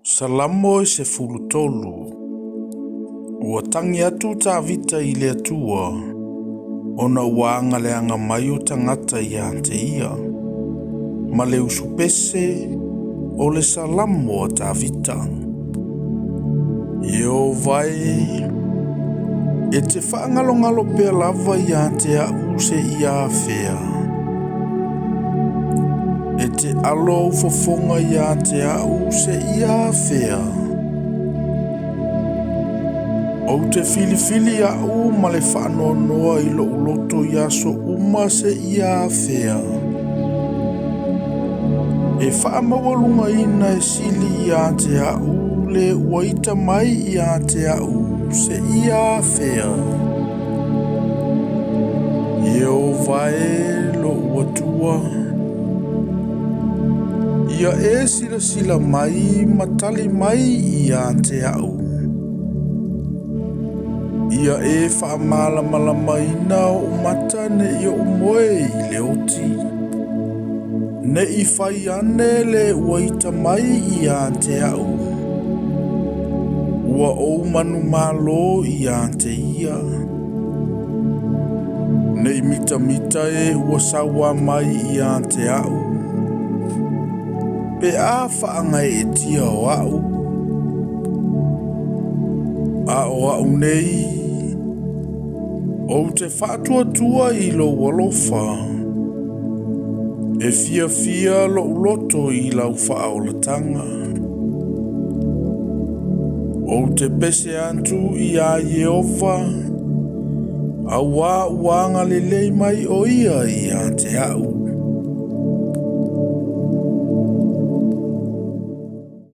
Salamo e 13. Ua tagi atu Tavita i le Atua, ona ua agaleaga mai o tagata ia te ia. Ma le usupese o le Salamo a Tavita. Ieova e, e te faagalogalo pea lava ia te a'u seia afea. E te alo ou fofoga ia te a'u seia afea. Ou te filifili a'u ma le faanoanoa i lo'u loto i aso uma seia afea. E faamaualugaina e sili ia te a'u le ua ita mai ia te a'u seia afea. Ieova e lo'u Atua, ia e silasila mai ma tali mai ia te a'u. Ia e faamalamalamaina o'u mata ne'i o'u moe i le oti. Ne'i fai ane le ua ita mai ia te a'u. Ua ou manumalo ia te ia. Ne'i mitamita e ua sauā mai ia te a'u. Pe a faagaeetia o a'u. A o a'u nei, ou te faatuatua i lou alofa. E fiafia lo'u loto i lau faaolataga. Ou te pese atu iā Ieova, auā ua agalelei mai o ia ia te a'u.